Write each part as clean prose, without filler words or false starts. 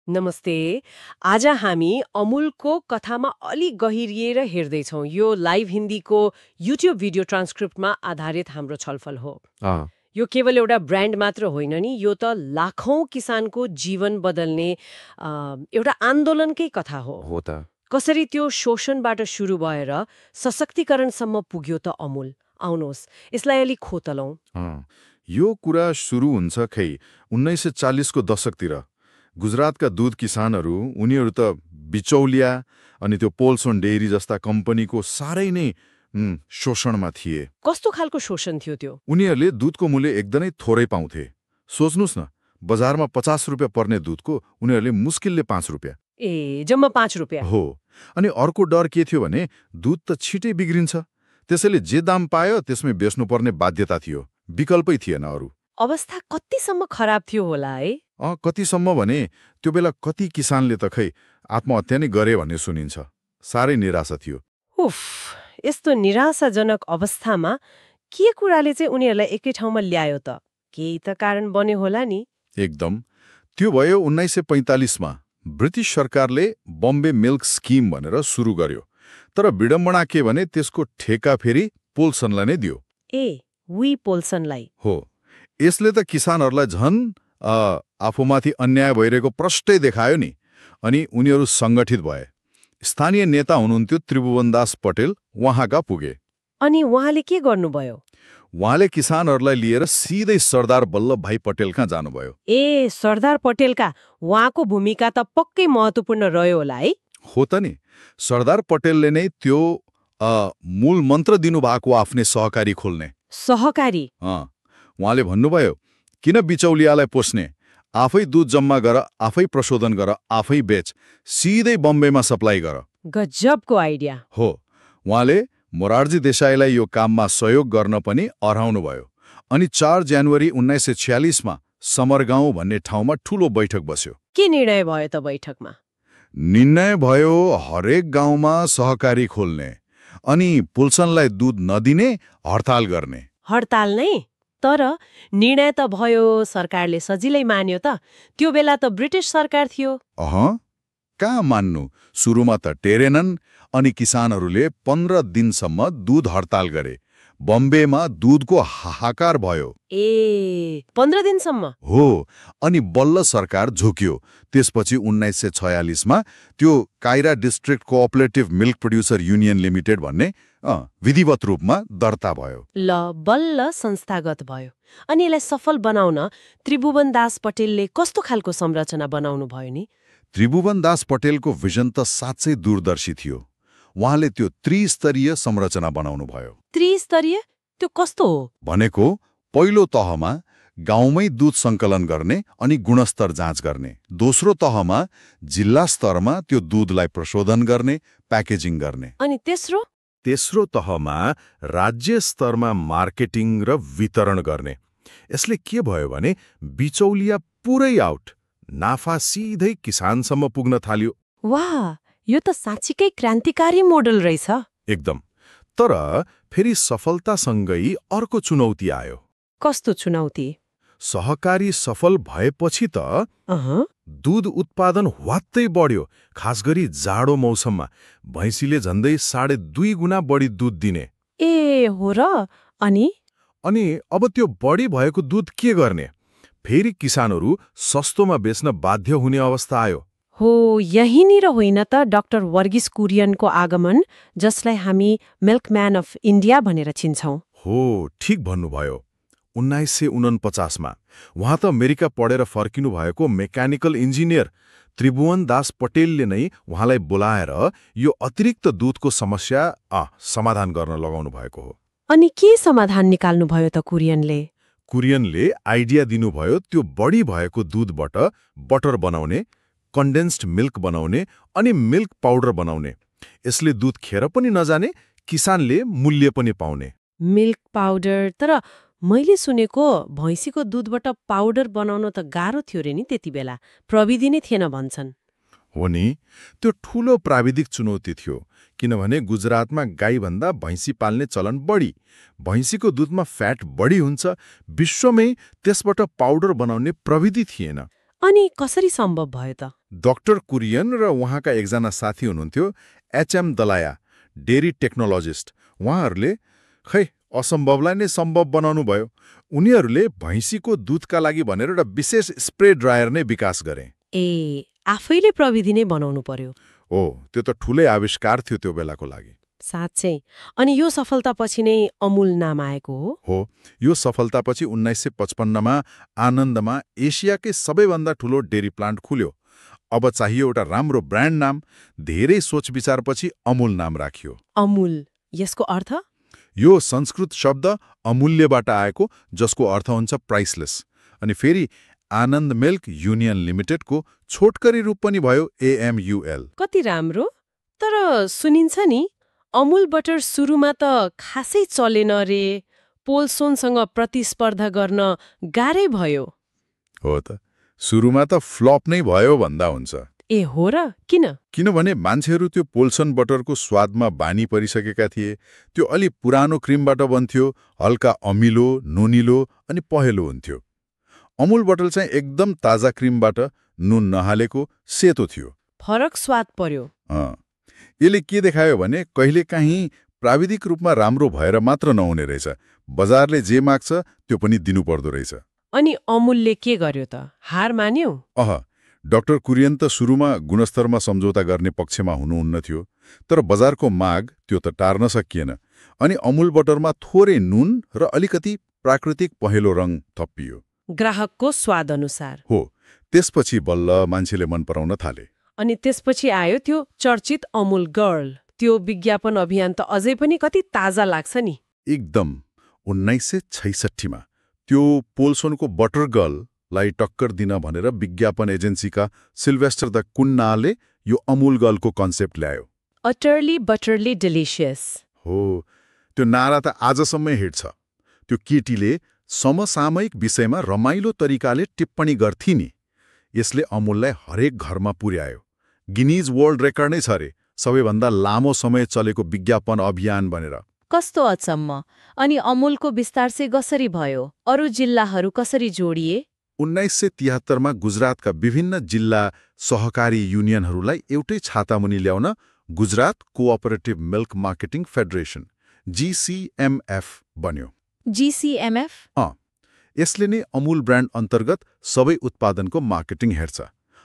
नमस्ते। आज हामी अमूलको कथामा अलि गहिरिएर हेर्दैछौँ। यो लाइभ हिन्दीको युट्युब भिडियो ट्रान्सक्रिप्टमा आधारित हाम्रो छलफल हो। यो केवल एउटा ब्रान्ड मात्र होइन नि, यो त लाखौं किसानको जीवन बदल्ने एउटा आन्दोलनकै कथा हो त कसरी त्यो शोषणबाट सुरु भएर सशक्तिकरणसम्म पुग्यो त अमूल। आउनुहोस् यसलाई अलि खोतलौं। यो कुरा सुरु हुन्छ खै 1940 को दशकतिर। गुजरातका दूध किसानहरू उनीहरू त बिचौलिया अनि त्यो पोल्सन डेयरी जस्ता कम्पनीको साह्रै नै शोषणमा थिए। कस्तो खालको शोषण थियो त्यो? उनीहरूले दूधको मूल्य एकदमै थोरै पाउँथे। सोच्नुस् न, बजारमा 50 रुपियाँ पर्ने दूधको उनीहरूले मुस्किलले 5 रुपियाँ। ए, जम्मा 5 रुपियाँ हो। अनि अर्को डर के थियो भने दूध त छिटै बिग्रिन्छ, त्यसैले जे दाम पायो त्यसमै बेच्नुपर्ने बाध्यता थियो, विकल्पै थिएन अरू। अवस्था कतिसम्म खराब थियो होला है? कतिसम्म भने त्यो बेला कति किसानले त खै आत्महत्या नै गरे भन्ने सुनिन्छ। साह्रै निराशा थियो। उफ, यस्तो निराशाजनक अवस्थामा के कुराले चाहिँ उनीहरूलाई एकै ठाउँमा ल्यायो त? केही त कारण बन्यो होला नि? एकदम। त्यो भयो 1945 मा ब्रिटिस सरकारले बम्बे मिल्क स्किम भनेर सुरु गर्यो। तर विडम्बना के भने त्यसको ठेका फेरि पोल्सनलाई नै दियो। वी पोल्सनलाई? हो। यसले त किसानहरूलाई झन् आफूमाथि अन्याय भइरहेको प्रष्टै देखायो नि। अनि उनीहरू सङ्गठित भए। स्थानीय नेता हुनुहुन्थ्यो त्रिभुवनदास पटेल, वहाँका पुगे। अनि उहाँले के गर्नुभयो? उहाँले किसानहरूलाई लिएर सिधै सरदार वल्लभ भाइ पटेल कहाँ जानुभयो। सरदार पटेलका उहाँको भूमिका त पक्कै महत्त्वपूर्ण रह्यो होला है? हो त नि। सरदार पटेलले नै त्यो मूल मन्त्र दिनुभएको आफ्नै सहकारी खोल्ने। सहकारी? उहाँले भन्नुभयो, किन बिचौलियालाई पोस्ने, आफै दूध जम्मा गर, आफै प्रशोधन गर, आफै बेच, सिधै बम्बेमा सप्लाई गर। गजबको आइडिया हो। उहाँले मोरारजी देसाईलाई यो काममा सहयोग गर्न पनि अह्राउनुभयो। अनि 4 जनवरी 1946 मा समरगाउँ भन्ने ठाउँमा ठूलो बैठक बस्यो। के निर्णय भयो त बैठकमा? निर्णय भयो हरेक गाउँमा सहकारी खोल्ने अनि पोल्सनलाई दूध नदिने हडताल गर्ने। हडताल नै? तर निर्णय त भयो, सरकारले सजिलै मान्यो त। त्यो बेला त ब्रिटिस सरकार थियो। कहाँ मान्नु। सुरुमा त टेरेनन् अनि किसानहरूले 15 दिनसम्म दूध हडताल गरे। बम्बेमा दूधको हाहाकार भयो। 15 दिनसम्म? हो। अनि बल्ल सरकार झुक्यो। त्यसपछि 1946 मा त्यो Kaira district cooperative milk producer union limited भन्ने विधिवत रूपमा दर्ता भयो। ल, बल्ल संस्थागत भयो। अनि यसलाई सफल बनाउन त्रिभुवनदास पटेलले कस्तो खालको संरचना बनाउनु भयो नि? त्रिभुवनदास पटेलको भिजन त साँच्चै दूरदर्शी थियो। उहाँले त्यो त्रिस्तरीय संरचना बनाउनु भयो। त्रिस्तरीय? त्यो कस्तो हो? भनेको पहिलो तहमा गाउँमै दूध सङ्कलन गर्ने अनि गुणस्तर जाँच गर्ने। दोस्रो तहमा जिल्ला स्तरमा त्यो दूधलाई प्रशोधन गर्ने, प्याकेजिङ गर्ने। अनि तेस्रो? तेस्रो तहमा राज्य स्तरमा मार्केटिङ र वितरण गर्ने। यसले के भयो भने बिचौलिया पुरै आउट, नाफा सिधै किसानसम्म पुग्न थाल्यो। वाह, यो त साँच्चीकै क्रान्तिकारी मोडल रहेछ। एकदम। तर फेरि सफलतासँगै अर्को चुनौती आयो। कस्तो चुनौती? सहकारी सफल भएपछि त दूध उत्पादन ह्वात्तै बढ्यो, खास गरी जाडो मौसममा। भैँसीले झन्डै 2.5 गुणा बढी दूध दिने। हो र? अनि अब त्यो बढी भएको दूध के गर्ने? फेरि किसानहरू सस्तोमा बेच्न बाध्य हुने अवस्था आयो। हो, यहीँनिर होइन त डाक्टर वर्गीस कुरियनको आगमन, जसलाई हामी मिल्कम्यान अफ इन्डिया भनेर चिन्छौँ। हो, ठिक भन्नुभयो। 1949 मा उहाँ त अमेरिका पढेर फर्किनु भएको मेकानिकल इन्जिनियर त्रिभुवनदास पटेलले नै उहाँलाई बोलाएर यो अतिरिक्त दूधको समस्या समाधान गर्न लगाउनु भएको हो। अनि के समाधान निकाल्नुभयो त कुरियनले? कुरियनले आइडिया दिनुभयो त्यो बढी भएको दूधबाट बटर बनाउने, कन्डेन्स्ड मिल्क बनाउने अनि मिल्क पाउडर बनाउने। यसले दूध खेर पनि नजाने, किसानले मूल्य पनि पाउने। Milk powder? तर मैले सुनेको भैँसीको दूधबाट पाउडर बनाउन त गाह्रो थियो रे नि त्यति बेला, प्रविधि नै थिएन भन्छन्। हो नि, त्यो ठूलो प्राविधिक चुनौती थियो। किनभने गुजरातमा गाईभन्दा भैँसी पाल्ने चलन बढी, भैँसीको दूधमा फ्याट बढी हुन्छ, विश्वमै त्यसबाट पाउडर बनाउने प्रविधि थिएन। अनि कसरी सम्भव भयो त? डाक्टर कुरियन र उहाँका एकजना साथी हुनुहुन्थ्यो एचएम दलाया, डेरी टेक्नोलोजिस्ट। उहाँहरूले खै असम्भवलाई नै सम्भव बनाउनु भयो। उनीहरूले भैँसीको दुधका लागि भनेर एउटा विशेष स्प्रे ड्रायर नै विकास गरे। ए, आफैले प्रविधि नै बनाउनु पर्यो। ओ, त्यो त ठूलै आविष्कार थियो त्यो बेलाको लागि। साँच्चै। अनि यो सफलतापछि नै अमूल नाम आएको हो। यो सफलतापछि 1955मा आनन्दमा एसियाकै सबैभन्दा ठूलो डेरी प्लान्ट खुल्यो। अब चाहियो एउटा राम्रो ब्रान्ड नाम। धेरै सोच विचारपछि अमूल नाम राखियो। अमूल, यसको अर्थ? यो संस्कृत शब्द अमूल्यबाट आएको, जसको अर्थ हुन्छ प्राइसलेस। अनि फेरि आनन्द मिल्क युनियन लिमिटेडको छोटकरी रूप पनि भयो AMUL। कति राम्रो। तर सुनिन्छ नि अमूल बटर सुरुमा त खासै चलेन रे, पोल्सोनसँग प्रतिस्पर्धा गर्न गाह्रै भयो। हो त, सुरुमा त फ्लप नै भयो भन्दा हुन्छ। ए हो र? किन? किनभने मान्छेहरू त्यो पोल्सन बटरको स्वादमा बानी परिसकेका थिए। त्यो अलि पुरानो क्रिमबाट बन्थ्यो, हल्का अमिलो, नुनिलो अनि पहेँलो हुन्थ्यो। अमूल बटर चाहिँ एकदम ताजा क्रिमबाट, नुन नहालेको, सेतो थियो। फरक स्वाद पर्यो। यसले के देखायो भने कहिलेकाहीँ प्राविधिक रूपमा राम्रो भएर मात्र नहुने रहेछ। बजारले जे माग्छ त्यो पनि दिनुपर्दो रहेछ। अनि अमूलले के गर्यो त? हार मान्यो? डाक्टर कुरियन त सुरुमा गुणस्तरमा सम्झौता गर्ने पक्षमा हुनुहुन्न थियो, तर बजारको माग त्यो त टार्न सकिएन। अनि अमूल बटरमा थोरै नुन र अलिकति प्राकृतिक पहेँलो रङ थपियो, ग्राहकको स्वाद अनुसार। हो। त्यसपछि बल्ल मान्छेले मन पराउन थाले। अनि त्यसपछि आयो त्यो चर्चित अमूल गर्ल। त्यो विज्ञापन अभियान त अझै पनि कति ताजा लाग्छ नि। एकदम। 1966मा त्यो पोल्सोनको बटर गर्ललाई टक्कर दिन भनेर विज्ञापन एजेन्सीका सिल्वेस्टर द कुन्नाले यो अमूल गर्लको कन्सेप्ट ल्यायो। Utterly butterly delicious. हो, त्यो नारा त आजसम्मै हिट छ। त्यो केटीले समसामयिक विषयमा रमाइलो तरिकाले टिप्पणी गर्थी नि। यसले अमूललाई हरेक घरमा पुर्यायो। गिनिज वर्ल्ड रेकर्ड नै छ रे, सबैभन्दा लामो समय चलेको विज्ञापन अभियान भनेर। कस्तो अचम्म। अनि अमूलको विस्तार चाहिँ कसरी भयो? अरू जिल्लाहरू कसरी जोडिए? 1973मा गुजरातका विभिन्न जिल्ला सहकारी युनियनहरूलाई एउटै छातामुनि ल्याउन Gujarat cooperative milk marketing federation GCMF बन्यो। GCMF? यसले नै अमूल ब्रान्ड अन्तर्गत सबै उत्पादनको मार्केटिङ हेर्छ।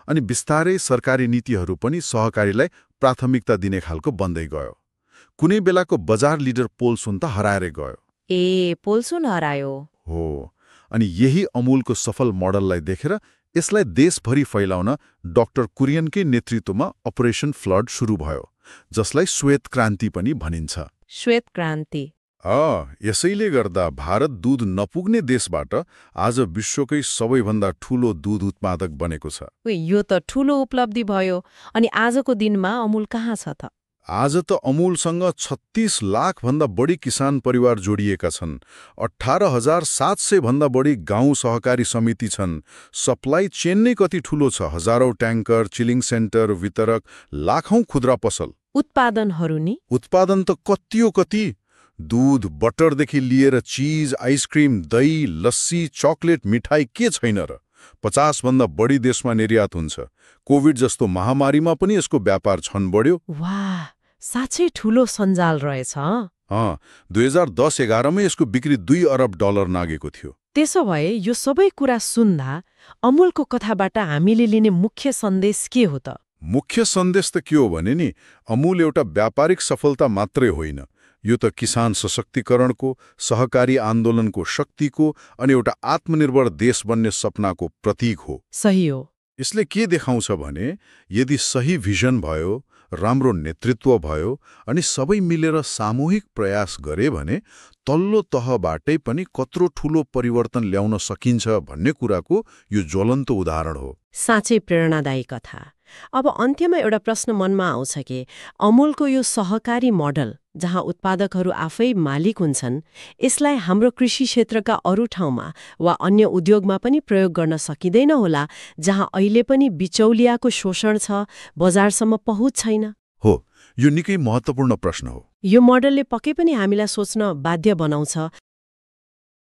अनि बिस्तारै सरकारी नीतिहरू पनि सहकारीलाई प्राथमिकता दिने खालको बन्दै गयो। कुनै बेलाको बजार लिडर पोल्सोन त हराएरै गयो। ए, पोल्सोन हरायो। हो। अनि यही अमूलको सफल मोडललाई देखेर यसलाई देशभरि फैलाउन डाक्टर कुरियनकै नेतृत्वमा अपरेसन फ्लड सुरु भयो, जसलाई श्वेत क्रान्ति पनि भनिन्छ। श्वेत क्रान्ति। यसैले गर्दा भारत दुध नपुग्ने देशबाट आज विश्वकै सबैभन्दा ठूलो दुध उत्पादक बनेको छ। यो त ठूलो उपलब्धि भयो। अनि आजको दिनमा अमूल कहाँ छ त? आज त अमूलसँग 36 लाख भन्दा बढी किसान परिवार जोडिएका छन्। 18,700 भन्दा बढी गाउँ सहकारी समिति छन्। सप्लाई चेन नै कति ठूलो छ, हजारौं ट्याङ्कर, चिलिङ सेन्टर, वितरक, लाखौं खुद्रा पसल। उत्पादनहरू नि? उत्पादन त कति। दूध, बटरदेखि लिएर चीज, आइसक्रिम, दही, लस्सी, चकलेट, मिठाई के छैन र? 50 भन्दा बढी देशमा निर्यात हुन्छ। कोभिड जस्तो महामारीमा पनि यसको व्यापार छन बढ्यो। वाह, साँच्चै ठूलो सञ्जाल रहेछ। 2010-11 मा यसको बिक्री $2 अरब नागेको थियो। त्यसो भए यो सबै कुरा सुन्दा अमूलको कथाबाट हामीले लिने मुख्य सन्देश के हो त? मुख्य सन्देश त के हो भने नि, अमूल एउटा व्यापारिक सफलता मात्रै होइन। यो त किसान सशक्तिकरणको, सहकारी आन्दोलनको शक्तिको अनि एउटा आत्मनिर्भर देश बन्ने सपनाको प्रतीक हो। सही हो। यसले के देखाउँछ भने यदि सही भिजन भयो, राम्रो नेतृत्व भयो अनि सबै मिलेर सामूहिक प्रयास गरे भने तल्लो तहबाटै पनि कत्रो ठूलो परिवर्तन ल्याउन सकिन्छ भन्ने कुराको यो ज्वलन्त उदाहरण हो। साँच्चै प्रेरणादायी कथा। अब अन्त्यमा एउटा प्रश्न मनमा आउँछ कि अमूलको यो सहकारी मोडल जहाँ उत्पादकहरू आफै मालिक हुन्छन्, यसलाई हाम्रो कृषि क्षेत्रका अरू ठाउँमा वा अन्य उद्योगमा पनि प्रयोग गर्न सकिँदैन होला, जहाँ अहिले पनि बिचौलियाको शोषण छ, बजारसम्म पहुँच छैन? हो, यो निकै महत्त्वपूर्ण प्रश्न हो। यो मोडलले पक्कै पनि हामीलाई सोच्न बाध्य बनाउँछ